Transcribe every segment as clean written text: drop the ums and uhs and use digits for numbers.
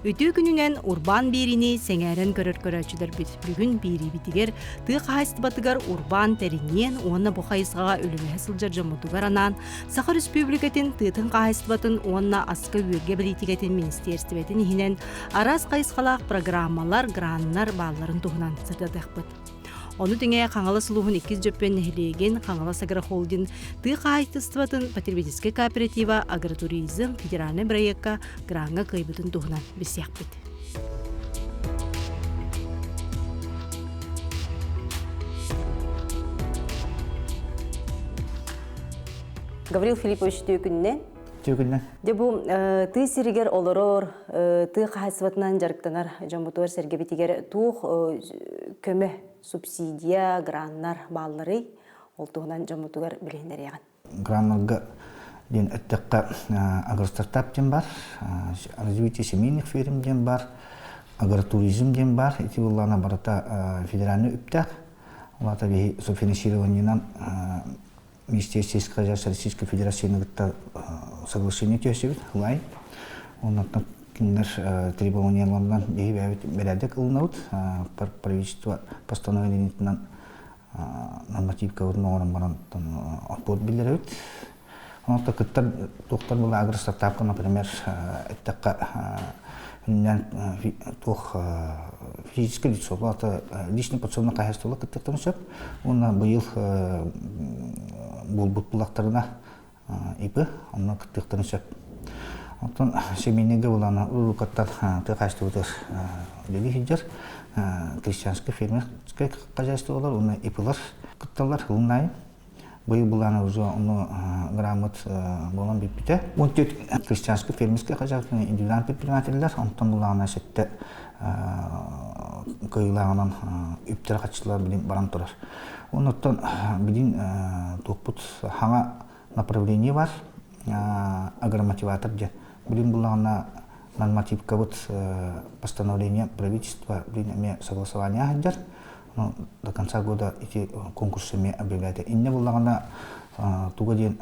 Үтүө күнүнэн урбаан биэриини сэҥээрэн көрөр көрөөччүлэрбит бүгүн биэриибитигэр тыа хаһаайыстыбатыгар урбаан тэриниэн уонна бу хайысхаҕа үлэлэһэ сылдьар дьоммутугар анаан Саха Өрөспүүбүлүкэтин тыатын хаһаайыстыбатын уонна аска-үөлгэ бэлиитикэтин министиэристибэтин иһинэн араас хайысхалаах программалар, граннар баалларын туһунан сырдатыахпыт. Ону тэҥэ Хаҥалас улууһун иккис Дьөппөн нэһилиэгин Хаҥалас агрохолдинг тыа хаһаайыстыбатын потребительскай кооператива агротуризм федеральнай бырайыакка граҥҥа кыайбытын туһунан билсиэхпит. Гаврил Филиппович Түөкүннэн. Түөкүннэн. Дьэ бу тыа сиригэр олорор, тыа хаһаайыстыбатынан дьарыктанар дьоммутугар сэргэбитигэр туох көмө, субсидия, граннар баалларый? Ол туһунан дьоммутугар билиһиннэриэҕин. Граннарга диэн эттэххэ агростартап диэн бар, развитие семейных ферм диэн бар, агротуризм диэн бар. Ити буоллаҕына барыта федеральный үптээх. Ол аата биһи софинансированиенан Министерство сельского хозяйства Российской Федерацияны кытта соглашение түһэсибит ылай. Оннуттан кинилэр требованияларынан биһи бэйэбит бэрээдэк ылынабыт. Правительство постановлениетынан нормативкабытын оҥорон баран отпуот биллэрэбит. Онон кыттар туохтар была агростартапка, например, эттэххэ үннэн туох физическое лицо, это личное подсобное хозяйство кыттыктан сөп. Уонна быйыл буолбут булактарына ИП онно кыттыахтарын сөп. Оттон семейныйга булана урукаттан тыа хаһаайыстыбатыгар үлэлии сылдьар крестьянскай фермерскай хозяйстволар уонна ИПлар кытталлар ылыннаайын. Быйыл былаана уже ону граммыт буолан бүппүтэ. 14 крестьянскай фермерскай хозяйство индивидуальный предпринимателлэр, онтон булаана сэттэ кыайыылааҕынан үптэр хаччылар билин баран турар. Оннуттан билин туохпут хаҥа направление бар агромотиватор диэн. Билин буллаҕына нормативкабыт постановление правительства билин эмиэ согласование сылдьар. До конца года ити конкурс эмиэ объявляет. Инне буллаҕына туга диэн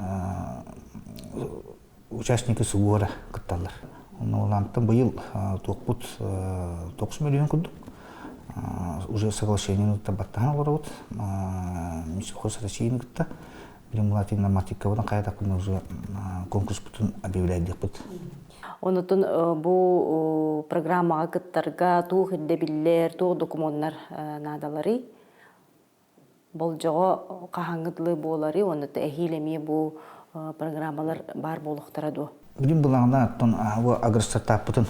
участники СВО кытталлар. Онно быйыл туохпут 90 миллион курдук уже соглашениены баттаһан олоробут. Минсельхоз Россияны кытта билим Латин нормативкабытын хайатакпын уже конкурспутун объявляйдыхпыт. Онутун бу программаҕа кыттарга туох ирдэбиллэр, туох докумуоннар наадаларый? Болдьоҕо хаһааҥҥы дылы буоларый уонна эһиил эмиэ бу программалар баар буолуохтара дуо? Билим былаана оттон бу агростартаппытын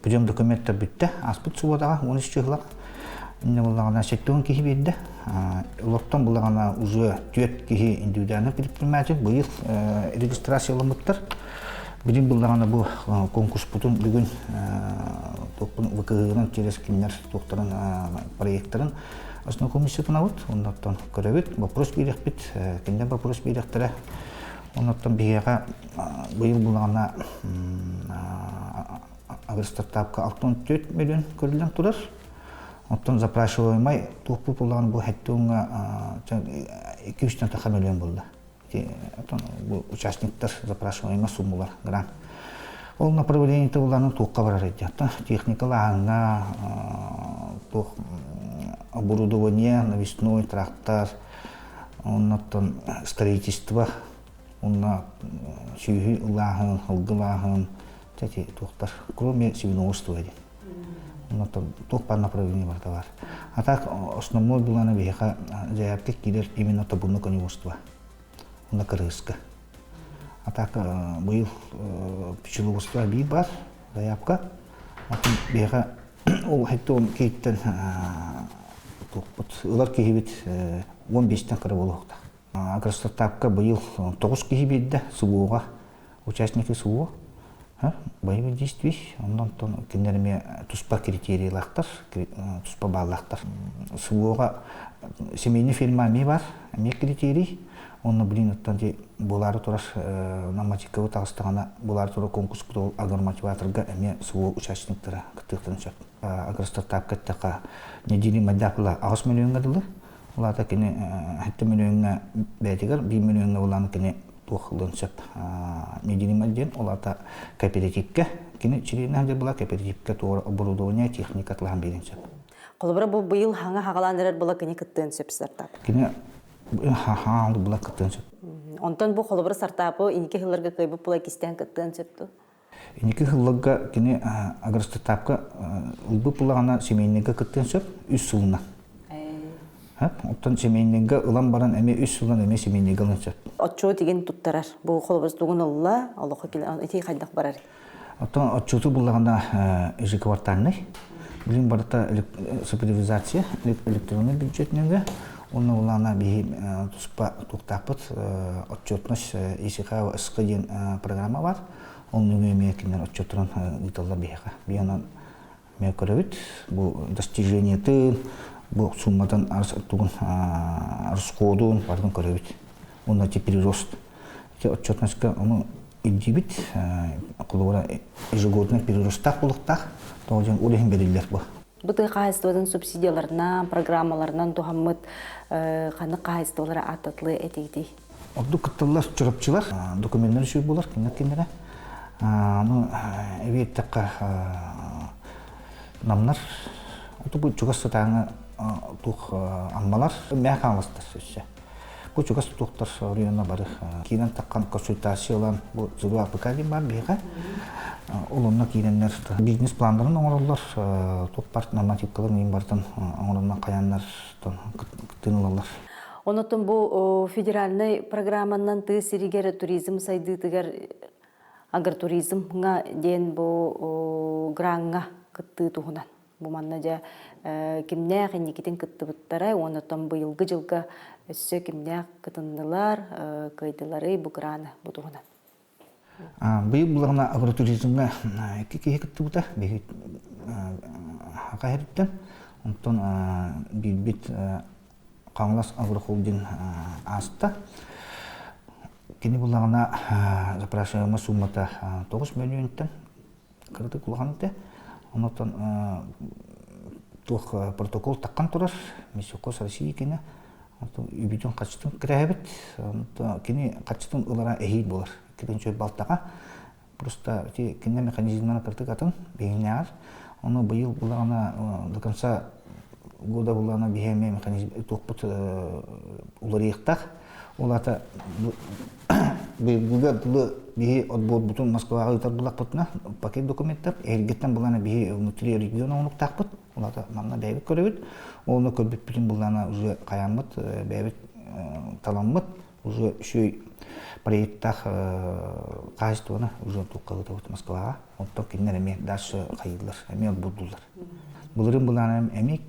прием документтар бүттэ. Ааспыт субуотаҕа 13 чыһылах. Инне буллаҕына 70 киһи биэрдэ. Олортон буллаҕына уже 4 киһи индивидуальный предприниматель быйыл регистрацияламмыттар. Билим буллаҕына бу конкурспутун бүгүн туохпун ВКГ-нан через кинилэр туохтарын проекттарын ознакомиться Оннуттан көрөбүт, вопрос биэриэхпит, кинилэр вопрос биэриэхтэрэ. Оннуттан биһиэхэ быйыл буллаҕына агростартапка 64 миллион көрүллэн турар. Оттон запрашиваемай туохпут буллаҕына бу хэттэ уҥа 200 таха миллион булла. Оттон бу участниктар запрашиваемай суммалар грант. Ол направлениета буллаҕына туохха барар эти. Оттон техникалааһыҥҥа туох оборудование, навесной трактор, оннуттан строительство уонна сүөһү ылааһын, ылгылааһын, эти туохтар, кроме свиноводства диэн. Оннуттан туох баар направление барыта бар. А так основной булана биһиэхэ заявка киирэр именно табунно коневодство. Уонна кыргызка. А так быйыл пчеловодство биир бар заявка. Атын биһиэхэ ол хайтон кейттен туохпут ылар киһибит 15-тен кыра буолуохтаах. Агростартапка быйыл 9 киһи биэрдэ СВО-ҕа участники СВО боевых действий оннон кинилэр эмиэ туспа критерийлаахтар туспа бааллаахтар СВО-ҕа семейный фирма эмиэ бар эмиэ критерий онно блин оттон ди буолаары турар нормативка таҕыстаҕына буолаары турар конкурс агромотиваторга эмиэ СВО участниктара кыттыахтарын сөп агростартапка эттэххэ недели майдаакыла 8 миллионга дылы Ол аата кини 7 мөлүйүөҥҥэ бэйэтигэр 1 мөлүйүөҥҥэ булан кини туох ылыан сөп. Недилимэ диэн ол аата кооперативка. Кини чилиэнэ сылдьар була кооперативка туора оборудование, техника атылаһан биэриэн сөп. Холобура бу быйыл хаҥа хаҕалаан эрэр була кини кыттыан сөп стартап. Кини хаҥа була кыттыан сөп. Онтон бу холобура стартапы инники сылларга кыайбыт була кистээн кыттыан сөп дуо? Инники сылларга кини агростартапка ылбыт булаҕына семейныйга кыттыан сөп үс сылынан. Оттон семейныйга ылан баран эмиэ үс сылынан эмиэ семейныйга ылан сөп. Отчуот игин туттарар. Бу холобур тугун ылла, олохо ити хайдах барар? Оттон отчуоту буллаҕына ежеквартальный. Билин барыта цифровизация, электронный бюджет нөҥүө. Онно булаана биһи туспа туохтаахпыт отчетность ИСХ СК диэн программа бар. Ол нөҥүө эмиэ кинилэр отчуоттарын ыыталлар биһиэхэ. Би онон эмиэ көрөбүт. Бу достижениетын, бу сумматын тугун расходун барытын көрөбүт. Уонна ти прирост. Ити отчетностька ону илдьибит. Холобура ежегодный приростаах булуктаах. Тоҕо диэн ол иһин бэриллэр бу. Бу тыа хаһаайыстыбатын субсидияларынан, программаларынан туһаммыт ханнык хаһаайыстыбалара ааттатылыы этигитий? Ордук кытталлар чурапчылар, докуменнар үчүгэй буолар, кинилэр кинилэрэ. Ну, эбии эттэххэ, намнар, бу чугас сытааҥы туох аммалар, мээ хаалыстар өссө. Бу чугас туохтар оройуона бары киирэн таххан консультация ылан, бу ЗРУ АПК диэн баар биһиэхэ. Ол онно киирэннэр бизнес-планнарын оҥороллор, туох бар нормативкаларын иин барытын оҥороннор хайааннар кыттыыны ылаллар. Онотон бу федеральнай программанан тыа сиригэр туризм сайдыытыгар агротуризмҥа диэн бу граҥҥа кыттыы туһунан. Бу манна дьэ кимнээх инникитин кыттыбыттара уонна оттон быйылгы дьылга өссө кимнээх кытыннылар, кыайдыларый бу граны бу туһунан. Быйыл булаҕына агротуризмҥа икки киһи кыттыбыта. Биһиги Хаха сириттэн. Онтон биирбит Хаҥалас агрохолдинг ааста. Кини буллаҕына запрашиваемая суммата 9 мөлүйүөнтэн кыратык улахан этэ. Онтон туох протокол таххан турар Мисюкос России кини үбүтүн хаччытын кирэһэбит. Кини хаччытын ылара эһиил буолар. Киринчөй балтаҕа. Просто ити кине механизмнара кыртык атын биһиннээҕэр. Ону быйыл булаҕына до конца года булаҕына биһи эмиэ механизм туохпут уларыйыахтаах. Ол аата быйылгыга дылы биһи отборбутун Москваҕа ыытар буллахпытына пакет документтар эһилгиттэн булана биһи внутри региона оҥоруктаахпыт. Ол аата манна бэйэбит көрөбүт. Оны көрбүппүтүн буллаана уже хайааммыт бэйэбит таламмыт уже үчүгэй проекттаах хаһаайыстыбаны уже туохха ыытабыт Москваҕа. Онтон кинилэр эмиэ дальше хайыыллар, эмиэ отбордууллар. Былырыын былаана эмиэ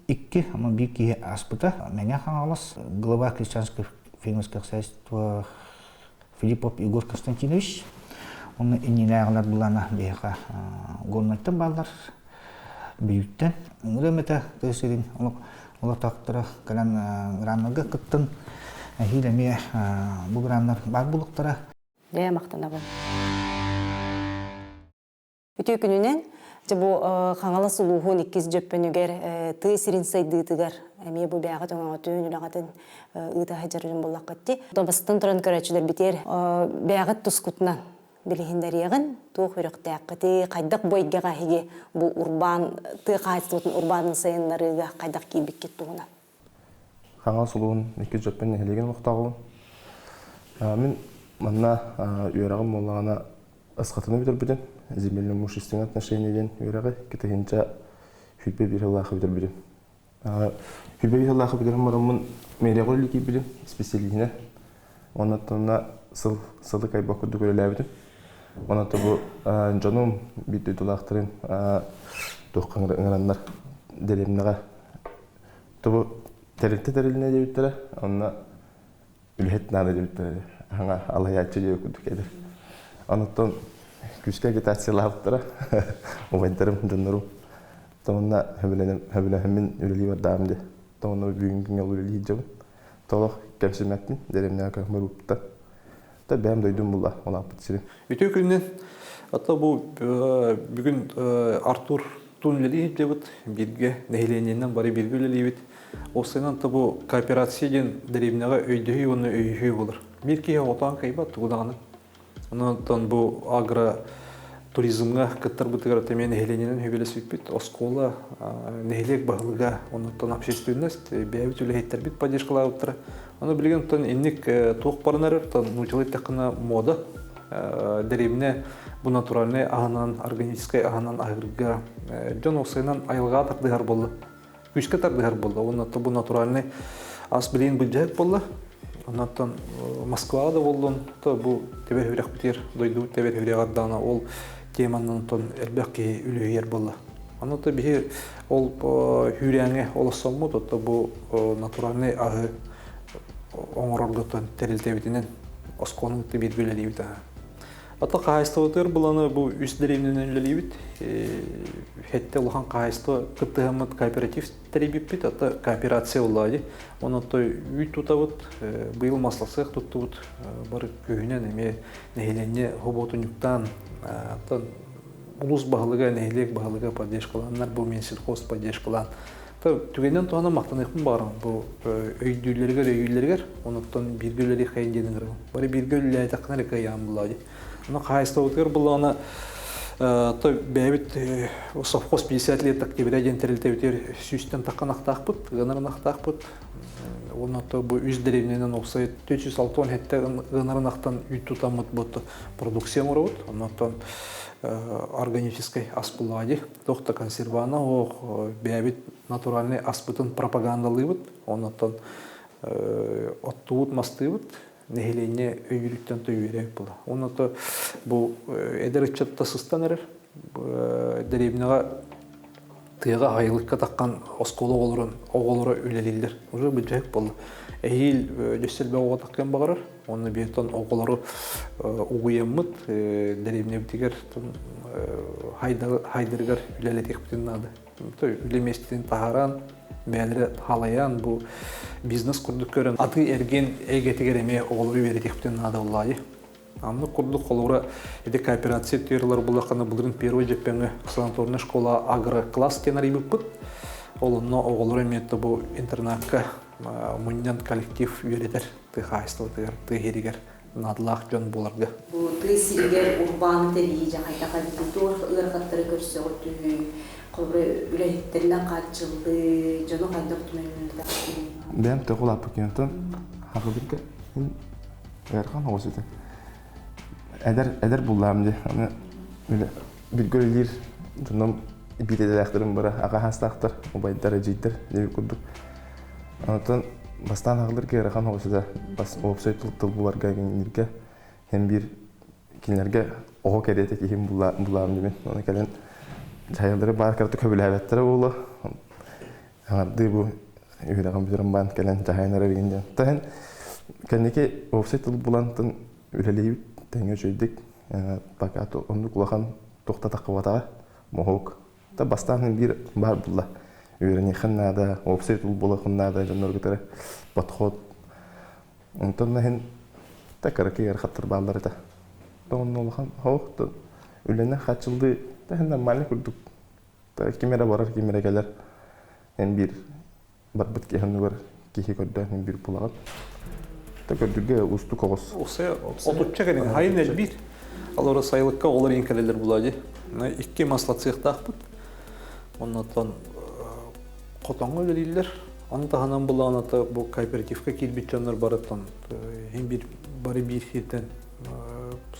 икки, ама биир киһи ааспыта. Мэҥэ Хаҥалас, глава крестьянского фермерского хозяйства Филиппов Егор Константинович. Онно иннинээҕилэр былаана биһиэхэ Горнайтан бааллар. Бүлүүттэн ыҥырыам этэ тыа сирин олохтоохторо кэлэн граннарга кыттын. Эһиил эмиэ бу граннар баар буолуохтара. Дьэ, махтанабын. Үтүө күнүнэн, дьэ бу Хаҥалас улууһун иккис дьөппөнүгэр тыа сирин сайдыытыгар эмиэ бу бээҕит өҥөҕүтүн, үлэҕитин ыыта сылдьар дьон буоллаххыт дии. Бастатан туран көрөөччүлэрбитигэр бээҕит тускутунан билиһиннэриэҕин, туох үрэхтээххитий, хайдах бу эйгэҕэ эһиги бу урбаан, тыа хаһаайыстыбатын урбаанын сайыннарыыга хайдах киирбиккит туһунан. Хаҥалас улууһун иккис Дьөппөн нэһилиэгин олохтооҕобун. Мин манна үөрэҕим буоллаҕына ысхатыны бүтэрбитим. Земельно-имущественные отношения диэн үөрэҕи кытыһынча 21 сыллаахы бүтэрбитим. 21 сыллаахы бүтэрэн бараммын мэрияҕа үлэлии киирбитим специалиһинэн. Онон сыл сылы кайбах курдук үлэлээбитим. Онон бу дьонум биир дойдулаахтарым туохха ыҥыраннар дэриэбинэҕэ тобу тэрилтэ тэрилинэ диэбиттэрэ. Онно үлэһит наада диэбиттэрэ. Аҥа алайааччы диэбит курдук эдэр. Онуттан күүскэ агитациялаабыттара. Убайдарым, дьоннорум. Тонна хөбүлэһэммин үлэлии бардаам дии. Тонна бүгүн күҥҥэ үлэлии сылдьабын. Толох кэмсимэппин, дэриэбинэҕэ көһмөр уупта. Та бэйэм дойдум була, улааппыт сирим. Үтүө күнүнэн. Ата бу бүгүн Артур тун үлэлии сылдьабыт. Бииргэ нэһилиэнньэнэн бары бииргэ үлэлиибит. Ол сынан та бу кооперация диэн дэриэбинэҕэ өйдөһүү уонна өйөһүү буолар. Биир киһи оҕотоон кыайбат тугу даҕаны. Онон бу агро Туризмҥа кыттарбытыгар эмиэ нэһилиэнньэнэн үбүлэспиппит. Оскуола, нэһилиэк баһылыга, оннуттан общественность, бэйэбит үлэһиттэрбит поддержкалаабыттара. Аны билигин оттон инник туох баран эрэр, нуучалыы эттэххинэ мода. Дэриэбинэ бу натуральнай аһынан, органическай аһынан аһыырга дьон уопсайынан айылҕаҕа тардыһар буолла. Күүскэ тардыһар буолла. Уонна бу натуральнай ас билигин былдьаһык буолла. Оннуттан Москваҕа да буоллун, то бу тэбэр үрэхпитигэр, дойдубут тэбэр үрэҕэр даҕаны ол теманан элбэх киһи үлүһүйэр буолла. Ону то биһи ол хүүрээҥҥэ олоссоммут, отто бу натуральнай аһы оҥорорго тэрилтэбитинэн оскуоланы кытта бииргэ үлэлиибит аһа. Ата хаһаайыстыбатыгар буланы бу үс дэриэбинэнэн үлэлиибит. Хэттэ улахан хаһаайыстыба кыттыһаммыт кооператив тэрийбиппит, ата кооперация буолла Онон той үүт тутабыт, быйыл масласыах туттубут, бары күүһүнэн эмиэ нэһилиэнньэ хоботунньуктаан, улуус баһылыга, нэһилиэк баһылыга поддержкалааннар, бу Минсельхоз поддержкалаан. Түгэнинэн туһанан махтаныахпын баҕарабын бу өйдүүллэригэр, өйүүллэригэр, онуттан бииргэ үлэлиэххэйин диэн ыҥырабын. Бары бииргэ үлэлээтэххинэ эрэ кыайаҕын буллаа дии. Ону хаһаайыстыбабытыгар буллаҕына то бэйэбит совхоз 50 лет октября диэн тэрилтэбитигэр сүүстэн таххан ахтаахпыт, ыанар ынахтаахпыт. Уонна то бу үс дэриэбинэнэн уопсай 467 ыанар ынахтан үүт тутаммыт бу продукция оҥоробут. Оннуттан органическай ас буллаҕа дии. Туох да консервана суох, бэйэбит натуральнай аспытын пропагандалыыбыт. Оннуттан оттуубут, мастыыбыт. Нэһилиэнньэ өйүүрүттэн төйүүрэ була. Онно бу эдэр ыччатта сыстан эрэр. Дэриэбинэҕэ тыаҕа айылыкка таххан оскуола оҕолорун оҕолоро үлэлииллэр. Уже былдьаһык буолла. Эһиил дьөссөлбө оҕо таххан баҕарар. Онно бииртон оҕолору угуйаммыт дэриэбинэбитигэр хайдарыгар үлэлэтиэхпитин наада. Үлэ миэстэтин таһааран, бэйэлэрэ халайан бу бизнес курдук көрөн атыы-эргиэн эйгэтигэр эмиэ оҕолору үөрэтиэхпитин наада буоллаҕа. Аннык курдук холобура ити кооперация теориялар буллаххына былырын первый дьэппэҥҥэ санаторная школа агрокласс диэн арыйбыппыт. Ол онно оҕолору эмиэ бу интернакка мунньан коллектив үөрэтэр тыа хаһаайыстыбатыгар, тыа иһиригэр наадалаах дьон буоларга. Бу тыа сиригэр урбааны тэрийии дьэ хайдах эбитий? Туох ыарахаттары көрсөҕүт үһүй? Холобура, үлэһиттэринэн хааччыллыы, дьону хайдах түмэллэтэхтиий? Бэйэм тоҕо улааппыккын хахыбырга ыарахан оҕус этэ. Эдэр эдэр буллаам дии. Аны үлэ билгэ үлэлиир дьоном биирдэлээхтэрим бара аҕа хаастаахтар, убайдар, эдьиийдэр диэбит курдук. Онтон бастаан аҕаларга ыарахан оҕус этэ. Бас уопсай тыл тыл буларга кинилэргэ һэн биир кинилэргэ оҕо кэриэтэ киһим булаам диибин. Оны кэлин дьайалары баар кырата көбүлээбэттэрэ буолуо. Аҥардыы бу үөрэҕин бүтэрэн баран кэлэн дьаһайан эрэр диэн. Таһын кэнники уопсай тыл булантан үлэлиибит тэҥҥэ үчүгэйдик пока оннук улахан туохта таххыбатаҕа моһуок. Та бастаан биир баар булла. Үөрэниэххин наада, уопсай тыл буолуоххун наада дьоннорго кытары подход. Онтон иһин та кыракый ыарахаттар бааллар этэ. Онно улахан хоох үлэни хааччыллыы таһын нормальный курдук. Ким эрэ барар, ким эрэ кэлэр. Эн биир барбыт киһи оннугар киһи көрдөөн биир булаҕын. Та көрдүргэ уустук оҕус. Отучча кэлин хайын элбиир. Алора сайылыкка оҕолор иин кэлэллэр булаа дии. Икки маслацыахтаахпыт. Оннотон хотоҥҥо үлэлииллэр. Ону таһынан булаҕына бу кооперативка киирбит дьоннор барыттан иһин биир бары биир сиртэн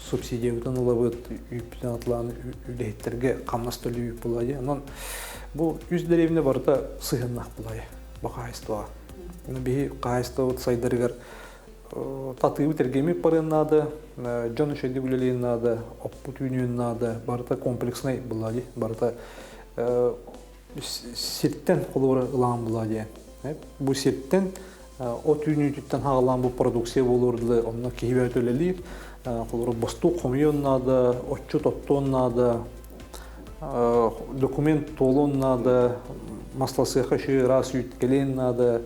субсидиябытын ылабыт, үүппүтүн атылаан үлэһиттэргэ хамнас төлүүбүт буолаа дии. Онон бу үс дэриэбинэ барыта сыһыаннаах буолаа бу хаһаайыстыбаҕа. Биһи хаһаайыстыбабыт сайдарыгар татыыбыт эргиммит барыан наада, дьон үчүгэйдик үлэлиэн наада, оппут үүнүөн наада, барыта комплекснай буолаа дии, барыта сиртэн холобура ылаан буолаа диэн. Бу сиртэн от үүнүүтүттэн хаалаан бу продукция буолуор дылы онно киһи бэйэтэ үлэлиир. Холобура бостуук хомуйуон наада, отчут оттуон наада, документ туолуон наада, масласыаха үчүгэй ыраас үүт кэлиэн наада,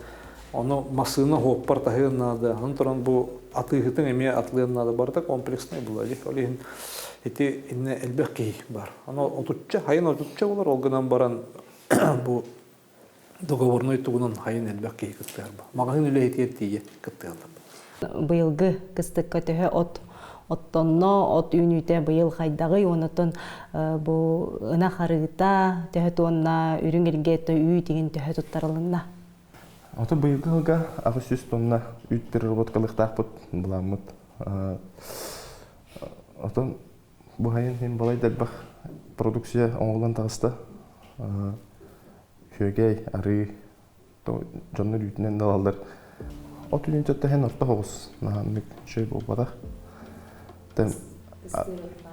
ону массыына хуоппар таһыан наада. Онон туран бу атыыһытын эмиэ атылыан наада. Барыта комплекснай буолар. Ол иһин ити иннэ элбэх киһи бар. Ону отучча, хайын отучча болар, ол гынан баран бу договорной тугунан хайын элбэх киһи кыттыһар. Маҕаһыын үлэһитигэр тиийэ кыттыһаллар. Быйылгы кыстыкка төһө от оттонно, от үүнүүтэ быйыл хайдаҕый, оннуттан бу ынах арыыта төһө туонна, үрүҥ илгэ үүт иҥин төһө туттарылынна? Ото быйылгы сылга 800 тонна үүт переработкалыахтаахпыт былааммыт. Отон бу хайын иһин балай да элбэх продукция оҥоһуллан таҕыста. Күөгэй, арыы, дьоннор үүтүнэн да ылаллар. От үүнүтэ тэһэн орто соҕус наһааннык үчүгэй буолбатах.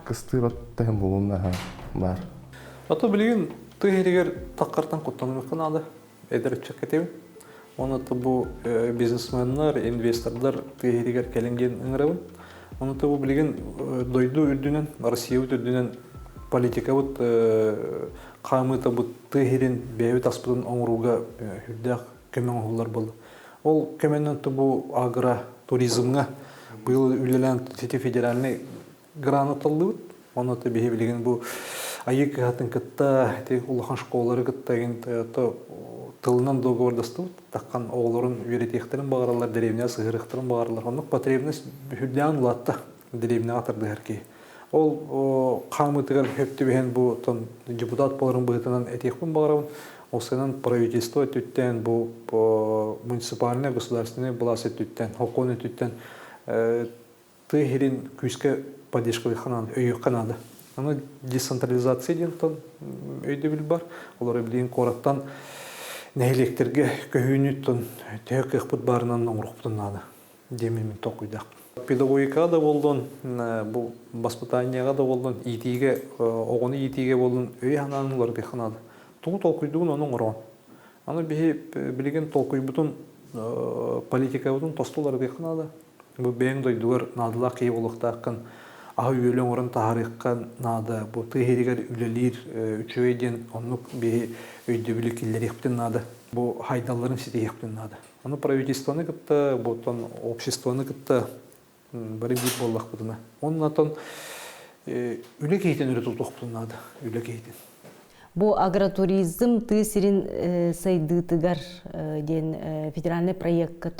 Кыстыыр от тэһэн буолуон наһаа баар. Ото билигин тыа иһигэр таххартан куттанымыахха наада. Эдэр ыччакка этэбин. Уонна бу бизнесменнар, инвестордар тыа иһигэр кэлин диэн ыҥырабын. Ону бу билигин дойду үрдүнэн, Россиябыт үрдүнэн политикабыт хаамыыта бу тыа иһирин бэйэбит аспытын оҥорууга үрдээх көмө оҥоһуллар буолла. Ол көмөнөн бу агро туризмҥа быйыл үлэлээн сити федеральный граны таллыбыт. Онно биһи билигин бу айыы кыһатын кытта ити улахан школалары кытта то тылынан договордастыбыт. Таххан оҕолорун үөрэтиэхтэрин баҕараллар, дэриэбинэҕэ сыһыарыахтарын баҕараллар. Оннук потребность үрдээн улаатта дэриэбинэҕэ тардыһар киһи. Ол хаамыытыгар хөп түбэһэн бу тон депутат буоларын быһыытынан этиэхпин баҕарабын. Ол сынан правительство өттүттэн бу муниципальнай государственный былаас өттүттэн, хокуон өттүттэн тыа иһирин күүскэ поддержкалыахха наада, өйүөххэ наада. Аны децентрализация диэн өйдөбүл бар. Олор билигин куораттан нэһилиэктэргэ көһүүнү төһө кыахпыт баарынан оҥоруохпутун наада диэмин мин толкуйдаахпын. Педагогикаҕа да буоллун, бу воспитанияҕа да буоллун, иитиигэ, оҕону иитиигэ буоллун өй-санааны уларытыахха наада. Тугу толкуйдугун ону оҥороҕун. Аны биһи билигин толкуйбутун, политикабытын тосту уларытыахха наада. Бу бэйэҥ дойдугар наадалаах киһи буолуохтааххын, аһы-үөлү оҥорон таһаарыахха наада. Бу тыа иһигэр үлэлиир үчүгэй диэн оннук биһи өйдөбүлү киллэриэхпитин наада. Бу хайдалларын ситиһиэхпитин наада. Ону правительствоны кытта, бу оттон обществоны кытта бары биир буоллахпытына. Оннотон үлэ киһитин өрө тутуохпутун наада, үлэ киһитин. Бу агротуризм тыа сирин сайдыытыгар диэн федеральный проекка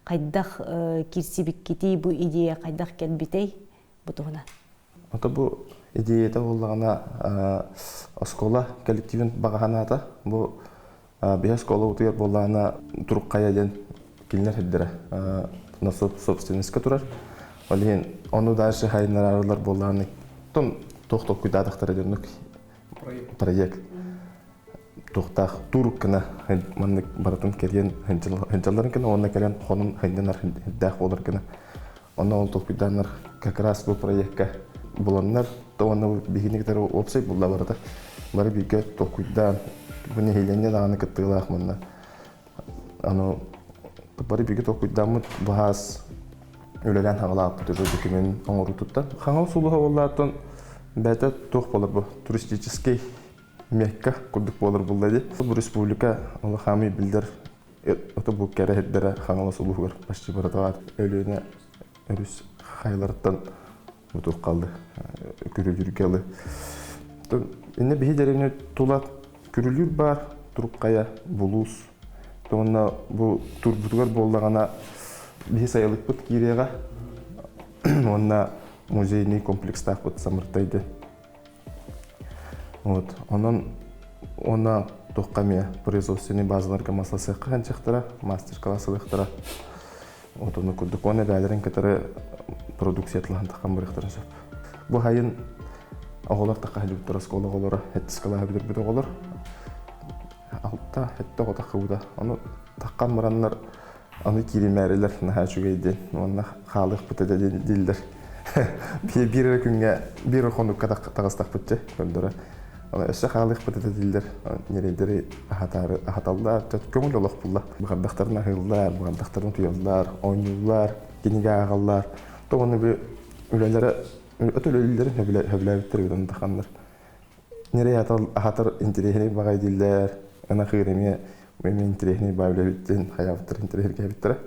хайдах киирсибиккитий, бу идея хайдах кэлбитэй бу туһунан? Ото бу идеята буоллаҕына оскуола коллективин баҕаһанаата. Бу биһи оскуола утуйар буоллаҕына Туруккайа диэн кинилэр сирдэрэ на собственностька турар. Ол иһин ону дальше хайыннарарылар буоллаҕына тон туох толкуйдаатахтара диэн проект туохтаах турук гына маннык барытын кэрийэн сылдьалларын гына уонна кэлэн хонун хайданар ирдээх буолар гына онно ол толкуйдааннар как раз бу проекка буланнар то уонна биһигини кытары уопсай булла барыта бары бииргэ толкуйдаан бу нэһилиэнньэ даҕаны кыттыылаах манна аны бары бииргэ толкуйдааммыт баһаас үлэлээн хаҕалааппыт уже документ оҥоруутуттан хаҥал сулуһа буоллааттан бэйэтэ туох буолар бу туристический Мекка курдук буолар булла дии. Бу республика улахамый биллэр ото бу кэрэ сирдэрэ Хаҥалас улууһугар почти барыта Өлүөнэ өрүс хайаларыттан бутук қалды күрүлүүргэ ылы. Инне биһи деревня тула күрүлүүр бар, турук хайа, булуус. Онно бу турбутугар буоллаҕына биһи сайылыкпыт киириэҕэ. Уонна музейный комплекстаахпыт Самыртайды. Вот. Онон уонна туохха эмиэ производственный базаларга масласыахха ханчахтара, мастер-класс ылыахтара. Вот ону курдук уонна бээлэрин кытары продукция тылаһан таххан барыахтарын сөп. Бу хайын оҕолор тахха сылдьыбыттар оскуола оҕолоро, сэттис кылааһы бүтэрбит оҕолор. Алта, сэттэ оҕо таххыбыта. Ону таххан бараннар аны кииримээрилэр наһаа үчүгэй диэн уонна хаалыахпыт этэ дииллэр. Биир эрэ күҥҥэ биир хонукка таҕыстахпыт дьэ көрдөрө. Өссө хаалыахпыт этэ дииллэр. Ньирэйдэри аһатаары аһаталлар, көҥүл олох булла. Быҕардахтарын аһыыллар, быҕардахтарын утуйаллар, оонньууллар, кинигэ ааҕаллар. Тоҕону бу үлэлэрэ өтө үлэлииллэрин сөбүлээбиттэр эбит онно таханнар. Ньирэй аһатар интэриэһинэй баҕайы дииллэр, ынах ыыр эмиэ эмиэ интэриэһинэй баҕайы үлэбиттин хайаабыттара интэриэһиргээбиттэрэ.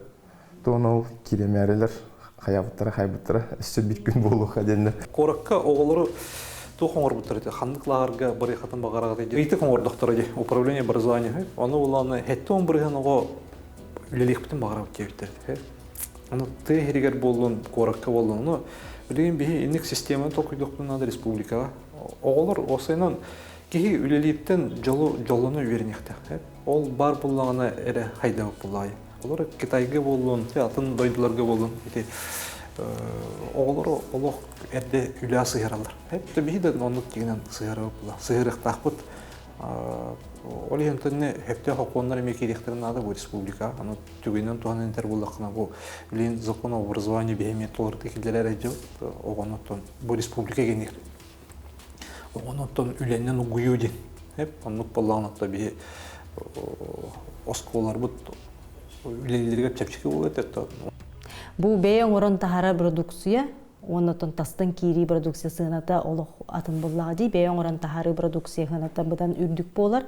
Туон ол киирэмээрилэр хайаабыттара хайбыттара өссө биир күн буолуохха диэннэр. Куоракка оҕолору туох оҥорбуттар этэ? Ханнык лааҕырга барыахатын баҕараҕыт дии? Ыйытык оҥордохторо дии, управление образования. Ону булааны 70% оҕо үлэлиэхпитин баҕарабыт диэбиттэр. Ону тыа иһигэр буоллун, куоракка буоллун, ону Билигин биһи инник системаны толкуйдуохпутун наада республикаҕа. Оҕолор уопсайынан киһи үлэлииртэн дьолу дьоллоно үөрэниэхтээх. Ол баар буоллаҕына эрэ хайдабыт буоллаҕай. Олор Китайга буоллун, атын дойдуларга буоллун ити оҕолору олох эрдэ үлэҕэ сыһыараллар. Биһи да оннук тигинэн сыһыарабыт була. Сыһыарыахтаахпыт. Ол иһин төннө сөптөөх сокуоннар эмиэ киириэхтэрин наада бу республика. Аны түгэнинэн туһанан этэр буоллаххына бу билигин закон об образовании биһи эмиэ толору киллэрэр эдьил оҕону оттон бу республика генер. Оҕону оттон үлэннэн угуйуу диэн. Эп оннук буоллаҕына оттон биһи оскуолаларбыт үлэлииригэр чэпчэки буолуо этэ. Бу бэйэ оҥорон таһаарар продукция уонна оттон тастан киирии продукция сыаната олох атын буоллаҕа дии. Бэйэ оҥорон таһаарыы продукция сыаната быдан үрдүк буолар.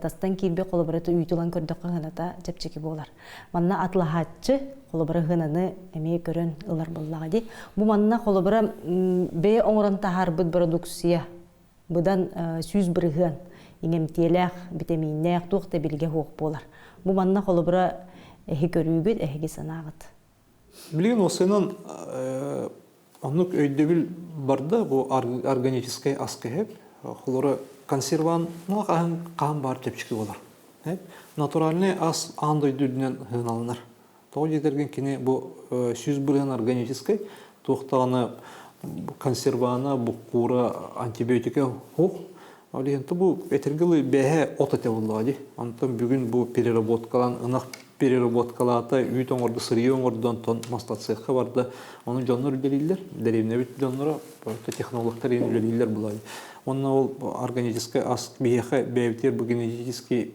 Тастан киирбит холобура үүт ылан көрдөххө сыаната чэпчэки буолар. Манна атылаһааччы холобура сыананы эмиэ көрөн ылар буоллаҕа дии. Бу манна холобура бэйэ оҥорон таһаарбыт продукция быдан 100% иҥэмтиэлээх, битэмииннээх, туох да билгэ суох буолар. Бу манна холобура эһи көрүүгүт, эһиги санааҕыт. Билигин уопсайынан оннук өйдөбүл барда бу органическай аска иһеп. Холоро консервант хаһан хаһан баар чэпчэки болар. Натуральный ас аан дойду үрдүнэн сыаналанар. Тоҕо диэтэргин кини бу 100% органическай, туохтаҕына консервана, буккуура, антибиотика суох. Ол иһин бу этэргэ дылы бэһэ от этэ буоллаҕа дии. Онтон бүгүн бу переработкалаан ынах переработкалаата, үүт оҥордо, сырье оҥордо, онтон маслоцехха барда. Ону дьоннор үлэлииллэр, дэриэбинэбит дьонноро, технологтар иһин үлэлииллэр булай. Онно ол органическай ас биһиэхэ бэйэбитигэр бу генетический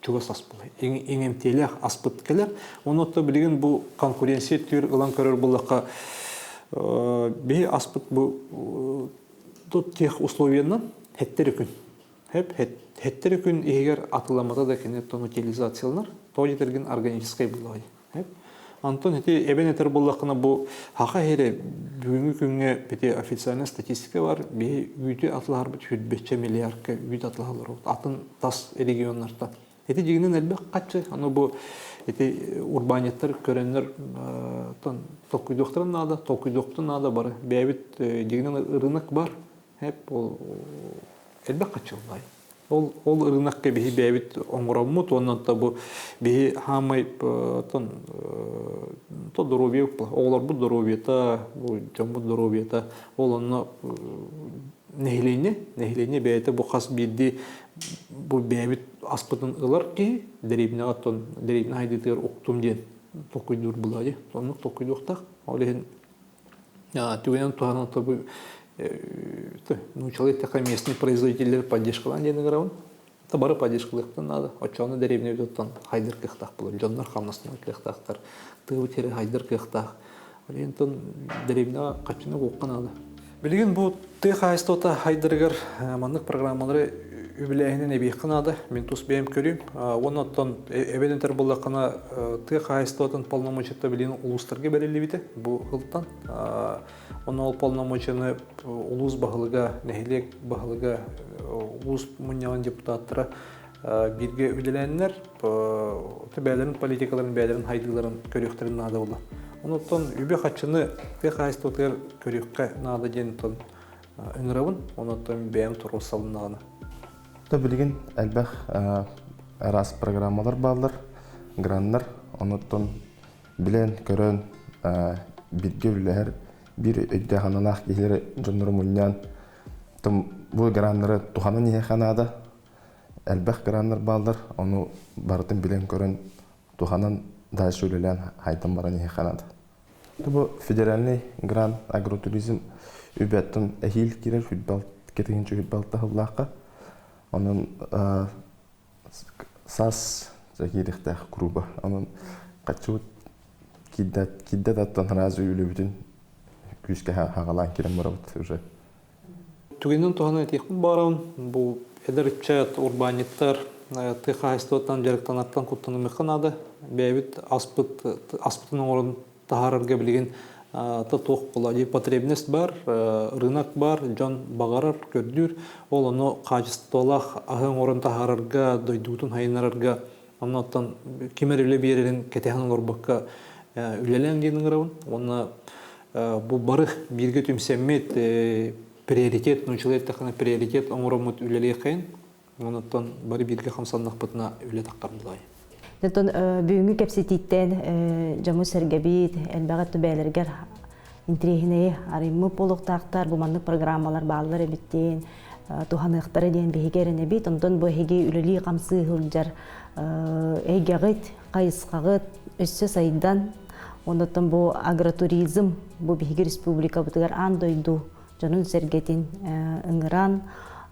чугас ас буолар. Иҥэмтиэлээх аспыт кэлэр. Онно билигин бу конкуренция түр ылан көрөр буоллахха, биһи аспыт бу тех условиянан хеттери күн. Хеп хеттери күн иһигэр атыламата да кини тон утилизацияланар. Тоҕо диэтэргин органическай буолаҕай. Хеп. Антон ити эбэн этэр буоллаххына бу хаха иһэрэ бүгүҥҥү күҥҥэ бити официальная статистика бар. Биһи үүтү атылаһарбыт хүрбэччэ миллиардка үүт атылаһалар атын тас регионнартан. Ити дьиҥинэн элбэх хаччы. Аны бу ити урбаанньыттар көрөннөр толкуйдуохтарын наада, толкуйдуохтун наада бары. Бэйэбит дьиҥинэн ырынак бар. Хеп ол элбэх хаччы ыллай. Ол ол ырынакка биһи бэйэбит оҥороммут уонна бу биһи хаамай тон то доруобуйа оҕолорбут доруобуйата, бу дьоммут доруобуйата ол онно нэһилиэнньэ, нэһилиэнньэ бэйэтэ бу хас биирдии бу бэйэбит аспытын ылар киһи дэриэбинэҕэ оттон дэриэбинэ хайдыытыгар уктум диэн толкуйдуур буолаа дии. Оннук толкуйдуохтаах. Ол иһин түгэнэн туһанан бу нууччалыы эттэххэ местный производителлэр поддержкалаан диэн ыҥырабын. Бары поддержкалыахтан наада. Оччоҕуна дэриэбинэбит оттон хайдыр кыахтаах буолар. Дьоннор хамнастанар кыахтаахтар. Тыабыт сирэ хайдыр кыахтаах. Ол иһин дэриэбинэҕэ хаччыны уохха наада. Билигин бу тыа хаһаайыстыбата хайдарыгар маннык программалары үбүлээһинин эбиэххэ наада. Мин тус бэйэм көрүүм. Уонна оттон эбэн этэр буоллаххына, тыа хаһаайыстыбатын полномочията билигин улуустарга бэриллибитэ бу сылтан. Онно ол полномочияны улуус баһылыга, нэһилиэк баһылыга, улуус мунньаҕын депутаттара бииргэ үлэлээннэр бэйэлэрин политикаларын, бэйэлэрин хайдыыларын көрүөхтэрин наада буолла. Онуттан үбү-харчыны тыа хаһаайыстыбатыгар көрүөххэ наада диэн ыҥырабын. Онуттан бэйэм туруорсалыннаҕына. Билигин элбэх араас программалар бааллар, граннар. Онуттан билэн, көрөн, бииргэ үлэлэһэр биир өйдөөх аналаах киһилэри дьоннору мунньаан бу граннары туханан иһиэхэ наада. Элбэх граннар бааллар, ону барытын билэн-көрөн, туханан дальше үлэлээн хайдан баран иһиэхэ наада. Бу федеральный грант агротуризм үбэттэн эһиил киирэр футбол кетигинчи футбол таһыллаахха. Онон саас киириэхтээх куруба. Онон хаччыбыт киирдэ даттан сразу үлэбитин күүскэ хаҕалаан киирэн барабыт уже. Түгэнин туһанан этиэхпин баарабын, бу эдэр ыччат, урбаанньыттар тыа хаһаайыстыбаттан дьарыктанартан куттанымыахха наада. Бэйэбит аспыт, аспытын оҥорон таһаарарга билигин та туох буолла потребность бар, рынок бар, дьон баҕарар, көрдүүр. Ол ону хаачыстыбалаах аһы оҥорон таһаарарга, дойдубутун хайыннарарга оннуттан ким эрэ үлэ биэрэрин кэтэһэн олорбокко үлэлээн диэн ыҥырабын. Уонна Бу бары бииргэ түмсэммит приоритет, нууччалыы эттэххинэ приоритет оҥороммут үлэлиэххэйин. Онуттан бары бииргэ хамсаннахпытына үлэ таххардылай. Онтон бүгүҥҥү кэпсэтииттэн дьону-сэргэбит элбэх өттү бэйэлэригэр интириэһинэйи арыймыт буолуохтаахтар, бу маннык программалар бааллар эбиттиин туһаныахтара диэн биһиги эрэнэбит. Онтон бу эһиги үлэлии-хамсыы сылдьар эйгэҕит, хайысхаҕыт өссө сайдан, онтон бу агротуризм бу биһиги республикабытыгар аан дойду дьонун-сэргэтин ыҥыран,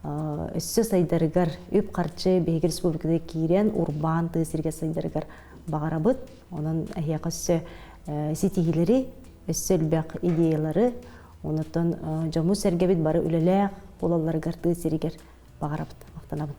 өссө сайдарыгар үп-харчы биһиги республикада киирэн, урбаан тыа сиргэ сайдарыгар баҕарабыт. Онон эһиэхэ өссө ситиһиилэри, өссө элбэх идеялары, онотон дьоммут-сэргэбит бары үлэлээх буолалларыгар тыа сиригэр баҕарабыт, махтанабыт.